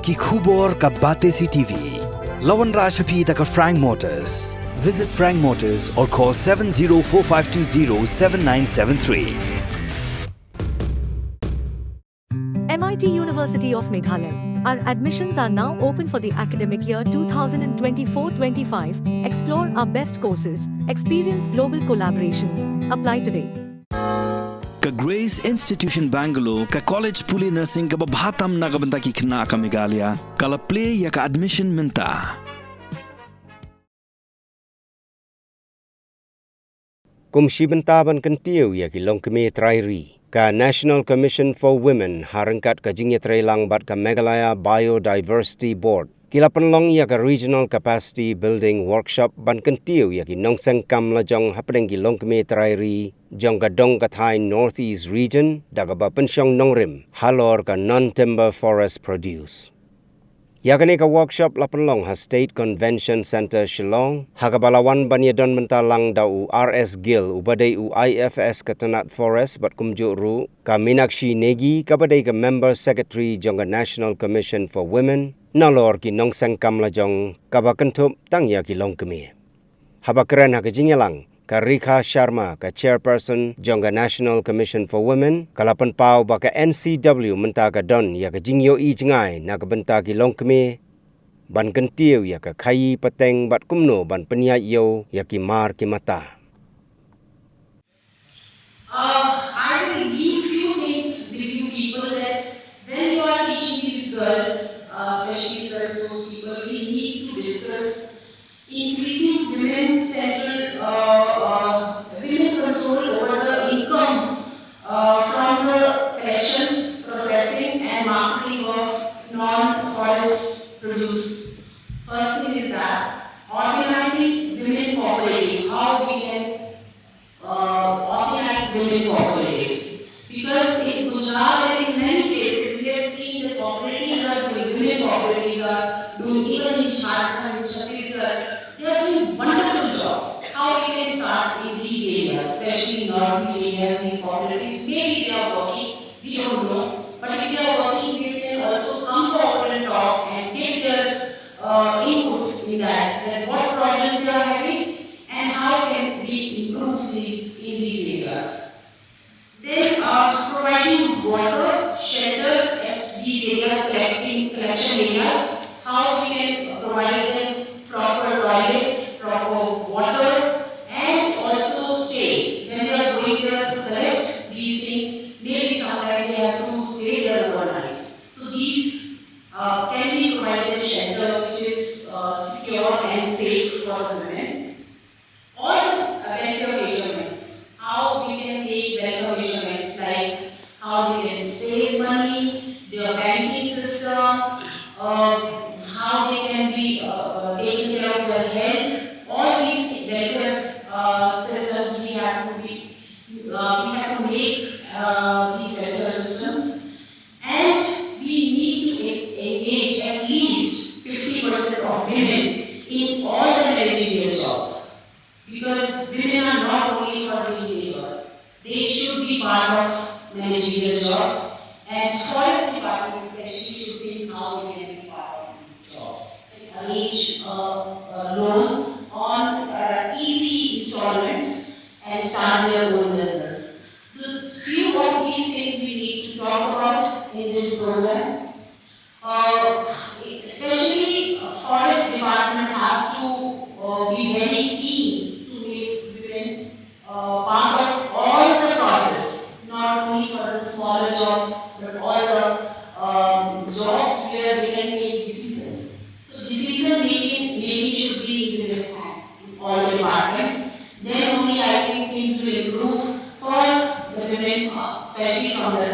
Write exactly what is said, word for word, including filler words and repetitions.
Ki khubor ka Batesi T V. La wanrah sha phi da ka Frank Motors. Visit Frank Motors or call seven zero four five two zero seven nine seven three. M I T University of Meghalaya. Our admissions are now open for the academic year two thousand twenty-four twenty-five. Explore our best courses, experience global collaborations. Apply today. Ka Grace Institution Bangalore, ka college pule nursing kaba bha tam na ka bynta ki khynnah ka Meghalaya, ka la plie ïa ka admission mynta. Kum shi bynta ban kyntiew ïa ki longkmie trai ri, ka National Commission for Women ha ryngkat ka jingïatreilang bad ka Meghalaya Biodiversity Board ki la pynlong ïa ka Regional Capacity Building Workshop ban kyntiew ïa ki nongseng kam lajong hapdeng ki longkmie trai ri jong ka dong ka thaiñ North East Region da kaba pynshong nongrim halor ka non-timber forest produce. Ïa kane ka workshop la pynlong ha State Convention Centre Shillong, ha kaba la wan ban ïadon bynta lang da u R S Gill uba dei u I F S ka tnat Forest bad kumjuh ruh ka Meenakshi Negi kaba dei ka Member Secretary jong ka National Commission for Women, nalor ki nongseng kam lajong kaba kynthup tang ïa ki longkmie. Haba kren ha ka jingïalang, ka Rekha Sharma, ka Chairperson jong ka National Commission for Women, ka la pynpaw ba ka N C W mynta ka don ïa ka jingïohi jngai na ka bynta ki longkmie ban kyntiew ïa ka khaïi pateng bad kumno ban pynïaid ïew ïa ki mar ki mata. Uh, I will leave few things with you people, that when you are teaching these girls, uh, especially the resource people, we need to discuss increasing women central, uh, uh, women control over the income, uh, from the collection, processing and marketing of non-forest produce. First thing is that organizing women cooperative, how we can uh, organize women cooperatives. Because in Gujarat and in many places, we have seen that cooperatives are doing, women cooperatives are doing, even in Jharkhand, in Chhattisgarh, they are doing wonderful job. How we can start in these areas, especially in northeast areas, these cooperatives, maybe they are working, we don't know. But if they are working, we can also come forward and talk and give their, uh, input in that, that what problems they are having, and how can we improve these in these areas? Then, uh, providing water, shelter at these areas, collecting, collection areas, how we can provide them proper toilets, proper water, and also stay. When they are going there to collect these things, maybe sometimes they have to stay there overnight. So these, uh, can be provided shelter which is, uh, secure and safe for the women. All the, uh, welfare measurements, how we can take welfare measurements like how they can save money, their banking system, uh, how they can be, uh, uh, taken care of their health. All these welfare, uh, systems we have to be, uh, we have to make, uh, these welfare systems. And we need to en- engage at least fifty percent of women in all the managerial jobs. Because women are not only for doing labor, they should be part of managerial jobs. And forest department especially should think how they can be part of these jobs. Arrange a, a loan on, uh, easy installments and start their own business. The few of these things we need to talk about in this program. Uh, especially, uh, forest department has to, uh, be very keen to make women, uh, part of all the process, not only for the smaller jobs, but all the, um, jobs where they can make decisions. So decision making, making should be in women's hand in all the departments. Then only I think things will improve for the women, uh, especially from the